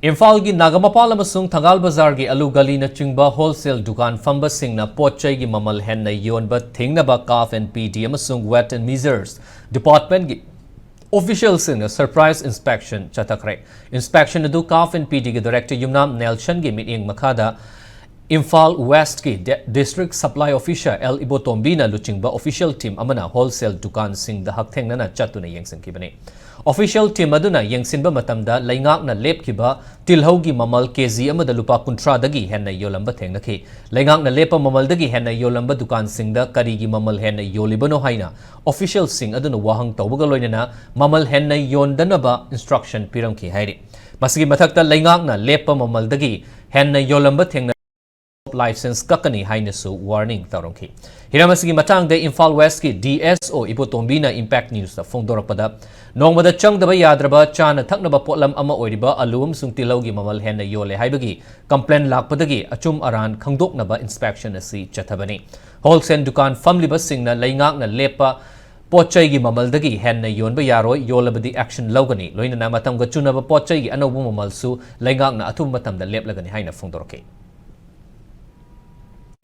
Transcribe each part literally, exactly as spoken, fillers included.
ꯏꯝꯐꯥꯜꯒꯤ ꯅꯥꯒꯥꯃꯄꯥꯜ ꯑꯃꯁꯨꯡ ꯊꯪꯒꯥꯜ ꯕꯖꯥꯔꯒꯤ ꯑꯂꯨ ꯒꯂꯤꯅꯆꯤꯡꯕ ꯍꯣꯜꯁꯦꯜ ꯗꯨꯀꯥꯟ ꯐꯝꯕꯁꯤꯡꯅ ꯄꯣꯠ ꯆꯩꯒꯤ ꯃꯃꯜ ꯍꯦꯟꯅ ꯌꯣꯟꯕ ꯊꯤꯡꯅꯕ ꯀꯥꯐ ꯑꯦꯟ ꯄꯤ ꯗꯤ ꯑꯃꯁꯨꯡ ꯋꯦꯠ ꯑꯦꯟ ꯃꯤꯖꯔꯁ ꯗꯤꯄꯥꯔꯠꯃꯦꯟꯒꯤ ꯑꯣꯐꯤꯁꯤꯌꯦꯜꯁꯤꯡꯅ ꯁꯔꯄ꯭ꯔꯥꯏꯖ ꯏꯟꯁꯄꯦꯛꯁꯟ ꯆꯠꯊꯈ꯭ꯔꯦ꯫ ꯏꯟꯁꯄꯦꯛꯁꯟ ꯑꯗꯨ ꯀꯥꯐ ꯑꯦꯟ ꯄꯤ ꯗꯤꯒꯤ ꯗꯥꯏꯔꯦꯛꯇꯔ ꯌꯨꯝꯅꯥꯝ ꯅꯦꯜꯁꯟꯒꯤ ꯃꯤꯠꯌꯦꯡ ꯃꯈꯥꯗ ꯏꯝꯐꯥꯜ ꯋꯦꯁ꯭ꯠꯀꯤ ꯗꯤ-, ꯗꯤꯁꯇ꯭ꯔꯤꯛ ꯁꯄ꯭ꯂꯥꯏ ꯑꯣꯐꯤꯁꯥꯔ ꯑꯦꯜ ꯏꯕꯣꯇꯣꯝꯕꯤꯅ ꯂꯨꯆꯤꯡꯕ ꯑꯣꯐꯤꯁꯤꯌꯦꯜ ꯇꯤꯝ ꯑꯃꯅ ꯍꯣꯜꯁꯦꯜ ꯗꯨꯀꯥꯟꯁꯤꯡꯗ ꯍꯛꯊꯦꯡꯅꯅ ꯆꯠꯇꯨꯅ ꯌꯦꯡꯁꯤꯟꯈꯤꯕꯅꯤ꯫ ꯑꯣꯐꯤꯁꯤꯌꯦꯜ ꯇꯤꯝ ꯑꯗꯨꯅ ꯌꯦꯡꯁꯤꯟꯕ ꯃꯇꯝꯗ ꯂꯩꯉꯥꯛꯅ ꯂꯦꯞꯈꯤꯕ ꯇꯤꯜꯍꯧꯒꯤ ꯃꯃꯜ ꯀꯦꯖꯤ ꯑꯃꯗ ꯂꯨꯄꯥ ꯀꯨꯟꯊ꯭ꯔꯥꯗꯒꯤ ꯍꯦꯟꯅ ꯌꯣꯜꯂꯝꯕ ꯊꯦꯡꯅꯈꯤ꯫ ꯂꯩꯉꯥꯛꯅ ꯂꯦꯞꯄ ꯃꯃꯜꯗꯒꯤ ꯍꯦꯟꯅ ꯌꯣꯜꯂꯝꯕ ꯗꯨꯀꯥꯟꯁꯤꯡꯗ ꯀꯔꯤꯒꯤ ꯃꯃꯜ ꯍꯦꯟꯅ ꯌꯣꯜꯂꯤꯕꯅꯣ ꯍꯥꯏꯅ ꯑꯣꯐꯤꯁꯤꯌꯦꯜꯁꯤꯡ ꯑꯗꯨꯅ ꯋꯥꯍꯪ ꯇꯧꯕꯒ ꯂꯣꯏꯅꯅ ꯃꯃꯜ ꯍꯦꯟꯅ ꯌꯣꯟꯗꯅꯕ ꯏꯟꯁꯇ꯭ꯔꯛꯁꯟ ꯄꯤꯔꯝꯈꯤ ꯍꯥꯏꯔꯤ꯫ ꯃꯁꯤꯒꯤ ꯃꯊꯛꯇ ꯂꯩꯉꯥꯛꯅ ꯂꯦꯞꯄ ꯃꯃꯜꯗꯒꯤ ꯍꯦꯟꯅ ꯌꯣꯜꯂꯝꯕ ꯊꯦꯡꯅ ꯂꯥꯏꯁꯦꯟꯁ ꯀꯛꯀꯅꯤ ꯍꯥꯏꯅꯁꯨ ꯋꯥꯔꯅꯤꯡ ꯇꯧꯔꯝꯈꯤ꯫ ꯍꯤꯔꯝ ꯑꯁꯤꯒꯤ ꯃꯇꯥꯡꯗ ꯏꯝꯐꯥꯜ ꯋꯦꯁ꯭ꯠꯀꯤ ꯗꯤ ꯑꯦꯁ ꯑꯣ ꯏꯕꯣꯇꯣꯝꯕꯤꯅ ꯏꯝꯄꯦꯛ ꯅ꯭ꯌꯨꯁꯇ ꯐꯣꯡꯗꯣꯔꯛꯄꯗ, ꯅꯣꯡꯃꯗ ꯆꯪꯗꯕ ꯌꯥꯗ꯭ꯔꯕ ꯆꯥꯅ ꯊꯛꯅꯕ ꯄꯣꯠꯂꯝ ꯑꯃ ꯑꯣꯏꯔꯤꯕ ꯑꯂꯨ ꯑꯃꯁꯨꯡ ꯇꯤꯜꯍꯧꯒꯤ ꯃꯃꯜ ꯍꯦꯟꯅ ꯌꯣꯜꯂꯦ ꯍꯥꯏꯕꯒꯤ ꯀꯝꯄ꯭ꯂꯦꯟ ꯂꯥꯛꯄꯗꯒꯤ ꯑꯆꯨꯝ ꯑꯔꯥꯟ ꯈꯪꯗꯣꯛꯅꯕ ꯏꯟꯁꯄꯦꯛꯁꯟ ꯑꯁꯤ ꯆꯠꯊꯕꯅꯤ꯫ ꯍꯣꯜꯁꯦꯜ ꯗꯨꯀꯥꯟ ꯐꯝꯂꯤꯕꯁꯤꯡꯅ ꯂꯩꯉꯥꯛꯅ ꯂꯦꯞꯄ ꯄꯣꯠ ꯆꯩꯒꯤ ꯃꯃꯜꯗꯒꯤ ꯍꯦꯟꯅ ꯌꯣꯟꯕ ꯌꯥꯔꯣꯏ, ꯌꯣꯜꯂꯕꯗꯤ ꯑꯦꯛꯁꯟ ꯂꯧꯒꯅꯤ, ꯂꯣꯏꯅꯅ ꯃꯇꯝꯒ ꯆꯨꯅꯕ ꯄꯣꯠ ꯆꯩꯒꯤ ꯑꯅꯧꯕ ꯃꯃꯜꯁꯨ ꯂꯩꯉꯥꯛꯅ ꯑꯊꯨꯕ ꯃꯇꯝꯗ ꯂꯦꯞꯂꯒꯅꯤ ꯍꯥꯏꯅ ꯐꯣꯡꯗꯣꯔꯛꯈꯤ꯫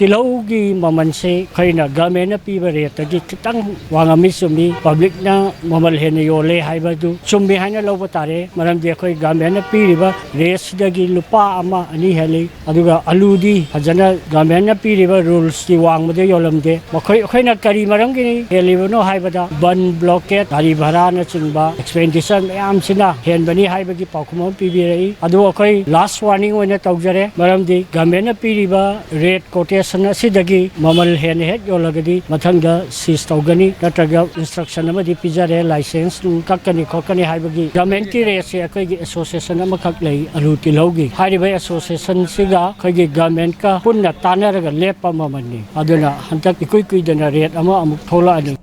ꯇꯤꯜꯍꯧꯒꯤ ꯃꯃꯜꯁꯦ ꯑꯩꯈꯣꯏꯅ ꯒꯚꯔꯟꯃꯦꯟꯠꯅ ꯄꯤꯕ ꯔꯦꯠꯇꯒꯤ ꯈꯤꯇꯪ ꯋꯥꯡꯉꯝꯃꯤ, ꯆꯨꯝꯃꯤ꯫ ꯄꯕ꯭ꯂꯤꯛꯅ ꯃꯃꯜ ꯍꯦꯟꯅ ꯌꯣꯜꯂꯦ ꯍꯥꯏꯕꯗꯨ ꯆꯨꯝꯃꯤ ꯍꯥꯏꯅ ꯂꯧꯕ ꯇꯥꯔꯦ, ꯃꯔꯝꯗꯤ ꯑꯩꯈꯣꯏ ꯒꯚꯔꯟꯃꯦꯟꯠꯅ ꯄꯤꯔꯤꯕ ꯔꯦꯠꯁꯤꯗꯒꯤ ꯂꯨꯄꯥ ꯑꯃ ꯑꯅꯤ ꯍꯦꯜꯂꯤ꯫ ꯑꯗꯨꯒ ꯑꯂꯨꯗꯤ ꯐꯖꯅ ꯒꯚꯔꯟꯃꯦꯟꯠꯅ ꯄꯤꯔꯤꯕ ꯔꯨꯜꯁꯀꯤ ꯋꯥꯡꯃꯗ ꯌꯣꯜꯂꯝꯗꯦ꯫ ꯃꯈꯣꯏ, ꯑꯩꯈꯣꯏꯅ ꯀꯔꯤ ꯃꯔꯝꯒꯤꯅꯤ ꯍꯦꯜꯂꯤꯕꯅꯣ ꯍꯥꯏꯕꯗ, ꯕꯟ, ꯕ꯭ꯂꯣꯀꯦꯠ, ꯒꯥꯔꯤ ꯚꯔꯥꯅꯆꯤꯡꯕ ꯑꯦꯛꯁꯄꯦꯟꯗꯤꯆꯔ ꯃꯌꯥꯝꯁꯤꯅ ꯍꯦꯟꯕꯅꯤ ꯍꯥꯏꯕꯒꯤ ꯄꯥꯎꯈꯨꯝ ꯑꯃ ꯄꯤꯕꯤꯔꯛꯏ꯫ ꯑꯗꯨ ꯑꯩꯈꯣꯏ ꯂꯥꯁ ꯋꯥꯔꯅꯤꯡ ꯑꯣꯏꯅ ꯇꯧꯖꯔꯦ, ꯃꯔꯝꯗꯤ ꯒꯚꯔꯟꯃꯦꯟꯠꯅ ꯄꯤꯔꯤꯕ ꯔꯦꯠ ꯀꯣꯇꯦꯁꯟ ꯑꯁꯤꯗꯒꯤ ꯃꯃꯜ ꯍꯦꯟꯅ ꯍꯦꯛ ꯌꯣꯜꯂꯒꯗꯤ ꯃꯊꯪꯗ ꯁꯤꯖ ꯇꯧꯒꯅꯤ, ꯅꯠꯇ꯭ꯔꯒ ꯏꯟꯁꯇ꯭ꯔꯛꯁꯟ ꯑꯃꯗꯤ ꯄꯤꯖꯔꯦ, ꯂꯥꯏꯁꯦꯟꯁ ꯅꯨꯡ ꯀꯛꯀꯅꯤ ꯈꯣꯠꯀꯅꯤ ꯍꯥꯏꯕꯒꯤ꯫ ꯒꯚꯔꯟꯃꯦꯟꯠꯀꯤ ꯔꯦꯠꯁꯦ ꯑꯩꯈꯣꯏꯒꯤ ꯑꯦꯁꯣꯁꯤꯌꯦꯁꯟ ꯑꯃꯈꯛ ꯂꯩ, ꯑꯂꯨ ꯇꯤꯜꯍꯧꯒꯤ꯫ ꯍꯥꯏꯔꯤꯕ ꯑꯦꯁꯣꯁꯤꯌꯦꯁꯟꯁꯤꯒ ꯑꯩꯈꯣꯏꯒꯤ ꯒꯚꯔꯟꯃꯦꯟꯠꯀ ꯄꯨꯟꯅ ꯇꯥꯟꯅꯔꯒ ꯂꯦꯞꯄ ꯃꯃꯜꯅꯤ꯫ ꯑꯗꯨꯅ ꯍꯟꯗꯛ ꯏꯀꯨꯏ ꯀꯨꯏꯗꯅ ꯔꯦꯠ ꯑꯃ ꯑꯃꯨꯛ ꯊꯣꯛꯂꯛꯑꯅꯤ꯫